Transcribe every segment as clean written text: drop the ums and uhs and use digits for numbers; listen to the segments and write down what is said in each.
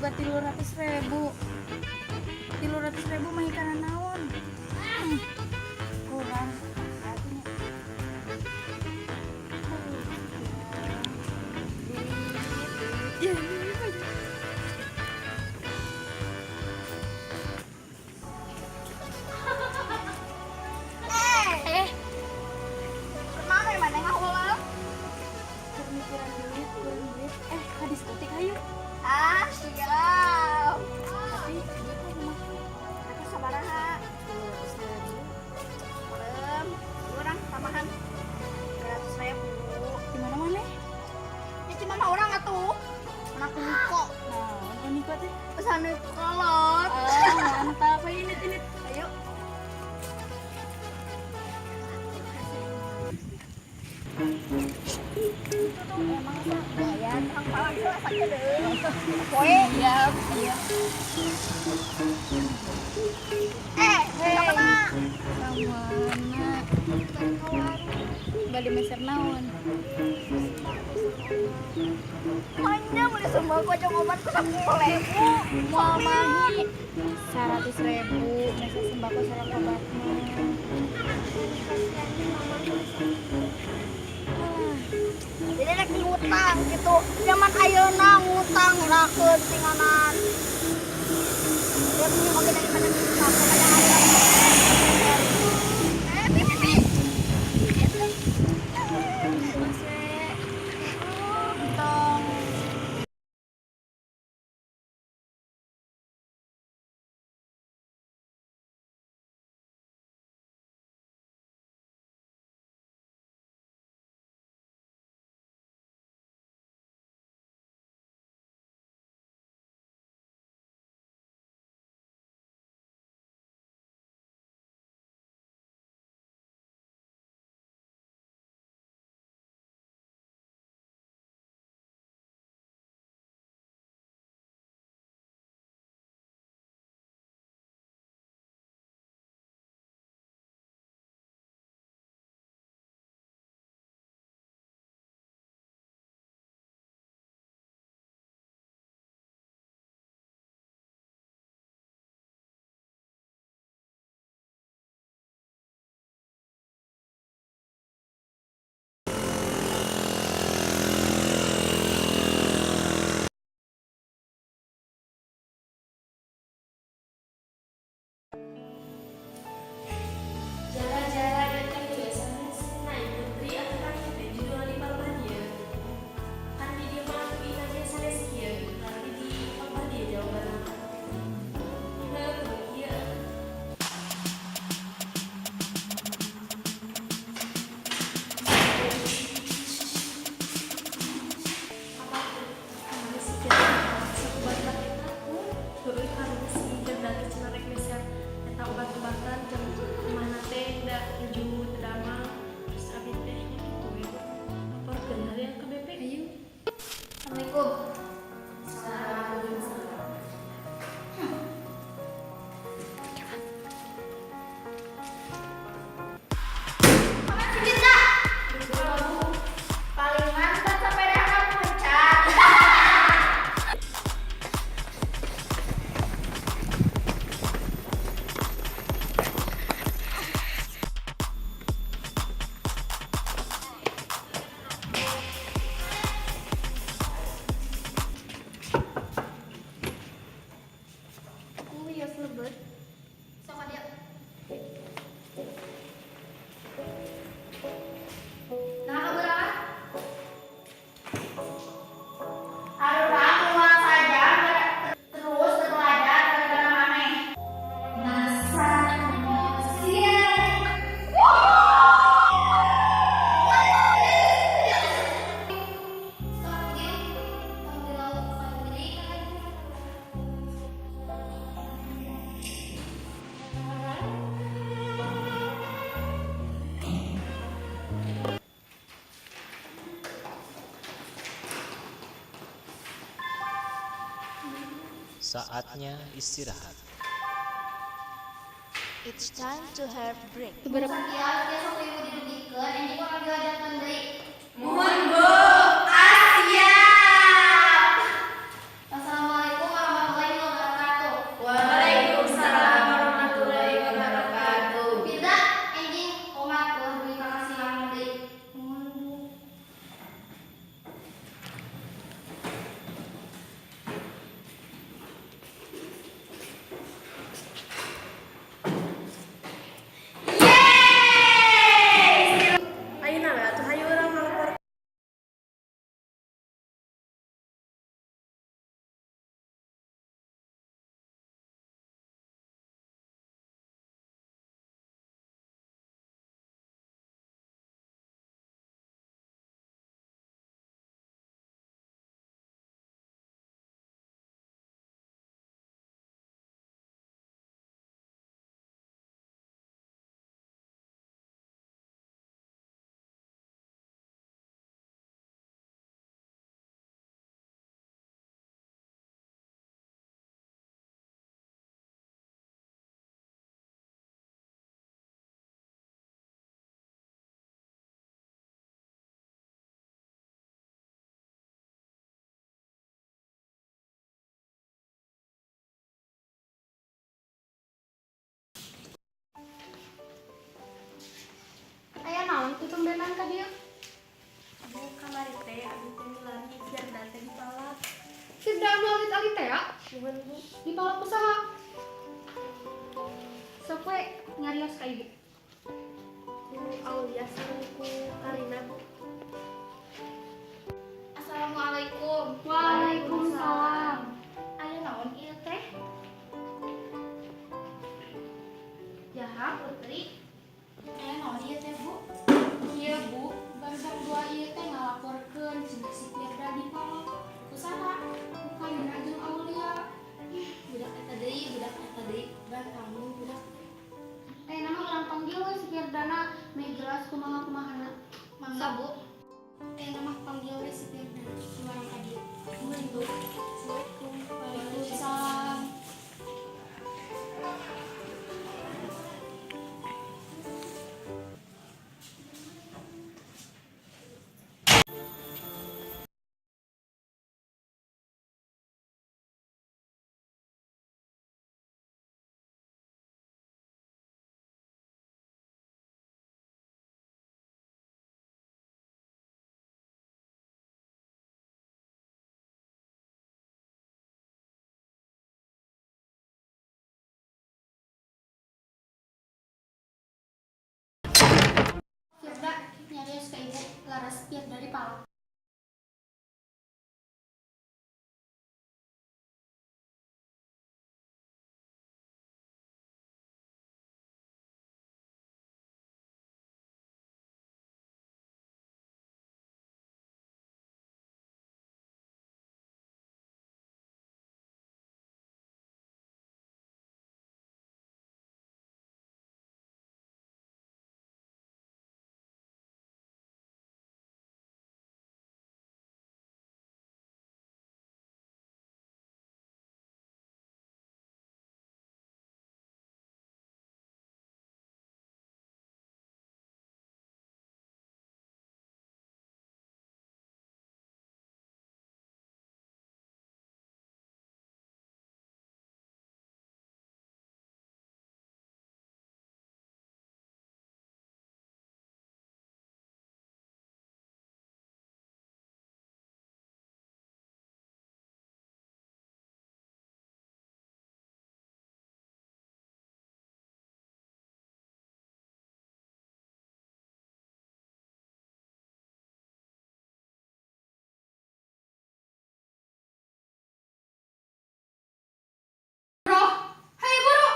Boga 300 ribu. 300 ribu mah kana naon? Kurang artinya. Duit, duit. Ya, Eh, kemana ya mana ngahulang? Keur mikiran duit, kurang duit. Eh, ka diskotik ayo. Ah, siap. Tapi duitnya kumaha? Aku sabaraha? 300 ribu. Merem, urang tambahan 200 ribu. Di mana mana? Ya cuma mah urang atuh. Anak Niko. Nah, oh Niko teh. Pesan kolot. Ah, mantap. Ayo ini ini. Ayo. Itu tuh emang Lumayan, hang palang heula sakedeung. Poe. Ya, iya. Eh, ka mana? Ka mana? Bali meser naon? Manya beli sembako jeung obat ku 10 ribu. Moal mahi 100 ribu meser sembako sareng obat mah. Ah, Jadi rek ngutang gitu. Zaman ayeuna ngutang ngurakeun tinganan. Dia punya oge daripada ngutang kepada aya. Eh, pi pi pi. Mas we. Entong. Jara-jara ieu teh kudu SMS na Ibu Putri atau kan teh judulna di palembah dieu. Kan di dieu mah atuh aja sanes kieu, berarti di palembah dieu jawabanna. Heuh, kudu kieu. Apa tuh? Kamari si kita si obat eta, heueuh, karunya si berarti cenah rek meser eta obat-obatan jeung mana teh da nuju teu damang. Terus abi teh nya kitu we, laporkeun heula ke BP. Ayo. Assalamualaikum. Waalaikumsalam. Mana si Dinda? Palingan kan sepeda puncak. Wios lebet. Sok dia. Nah, kabeurang? Arurang uang saja terus terpelajar gara-gara maneh. Masa emosian. Sok ge, tong di lauk paling gede kan. Saatnya istirahat. It's time to have break. Beberapa Sakieu ge sok ribu didugikeun, enjing urang dilanjutkeun deui. Muhun, Bu. Ah, siap. Wassalamualaikum. Firda anu alit-alit teh ya? Nuhun, Bu. Ditolak ku saha? Sok we nyarios ka ibu. Ku Aulia sareng ku Karina, Bu. Assalamualaikum. Waalaikumsalam. Aya naon ieu teh? Jaha Putri. Aya naon ieu teh, Bu? Iya, Bu. Barusan dua ieu teh ngalaporkeun cenah si Firda dipalak. Ku saha? Ku Karina jeung Aulia. Budak eta deui, budak eta deui, ban kamu budak. Nama urang panggil we si Firdana, meh jelas kumaha kumahana. Mangga, Bu. Nama panggil we si Firda. Urang ka dieu. Nuhun, Bu. Assalamualaikum. Waalaikumsalam. Firda nyarios ka ibu, laras Firda dipalak. Hai buru.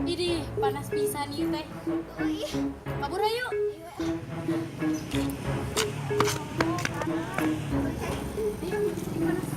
Idih, panas pisan ieu teh. Kabur ayo. Ayo, panas.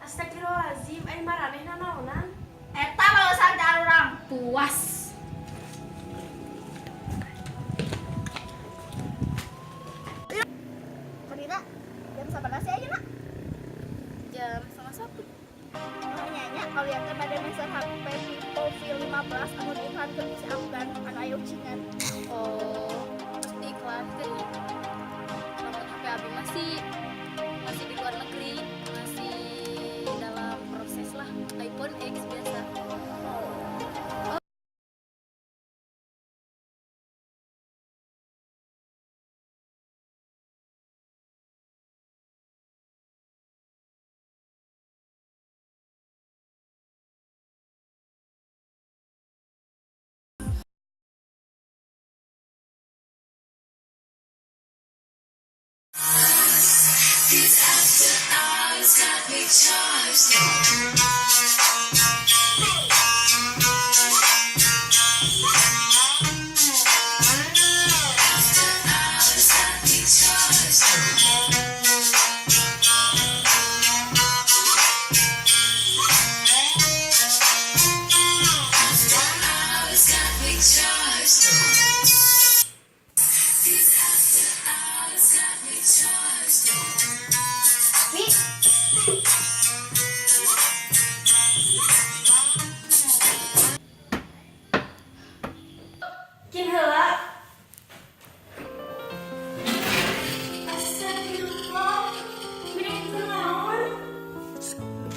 Astagfirullahalazim, ai maranehna naonan? Eta balasan ti urang. Puas. Karina, jam sabaraha sih ayeuna? Jam 12.30. Oh nya, kalau teh bade meser HP Vivo V15 anu diiklankeun ku si Afgan anu aya ucingan. Oh, terus diiklankeun ya. Lamun HP abi masih di luar negeri, masih dalam proses lah, iPhone X biasa. Kin heula. Astagfirullah. Neng kunaon?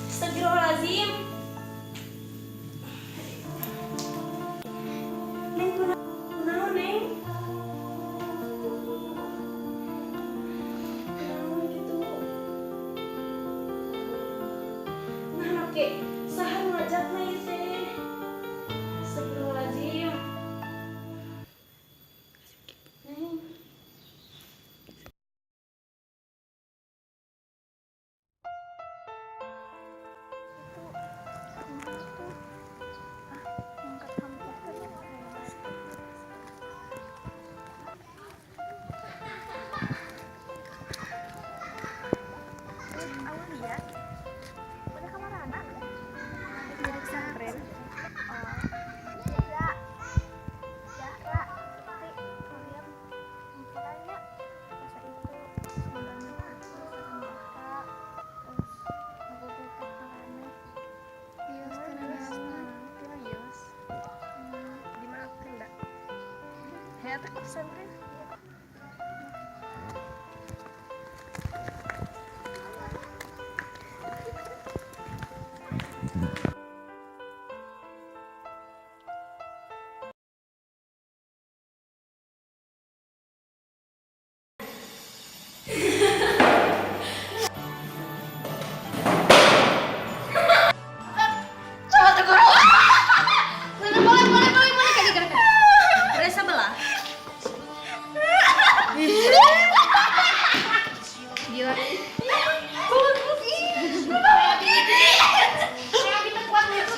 Astagfirullahalazim. Neng kunaon, Neng? Kunaon gitu? Nah, oke. Saha nu ngajakna ieu teh? Astagfirullahalazim. Neng. Aulia, udah kamar anak? Jadi pesantren. Oh, iya. Zahra, Putri, Aulia, kumpulannya. Masa itu ngundangnya aku sareng Zahra, terus ngabuburit ka maraneh. Iya, Terus, Dimaafkan enggak? Hayat ke pesantren. Coba tegur. Boleh, boleh, boleh, boleh, boleh, kali, kali. Udah sebelah. Gila. Kayak kita kuat gitu.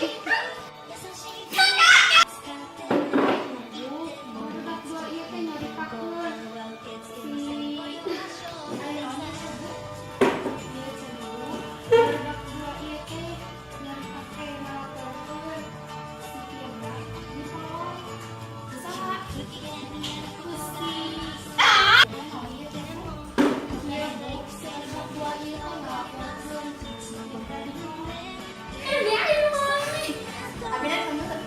Bu, barudak dua ieu teh nyaritakeun si aya naon teh, Bu? Ieu cenah, Bu. Barudak dua ieu teh nyaritakeun, ngalaporkeun si Firda dipaloi. Saha? Ku si naon ieu teh, Bu? Ieu, Bu, si barudak dua ieu teh ngalaporkeun si Firda dipaloi. Eh, dia aya mah. Abi dari kamu tuh.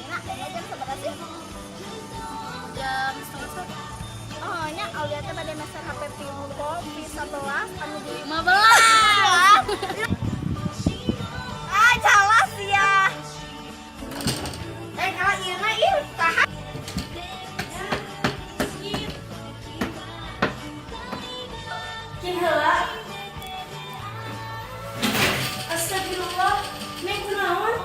Nah, jam seberapa sih? Jam 12.30. Oh, nya Aulia teh bade meser HP Vivo V11 anu di 15. Ah, jelas ya. Eh, kalau ieu mah ih, tahan. Kin heula. Astagfirullah. Neng kunaon?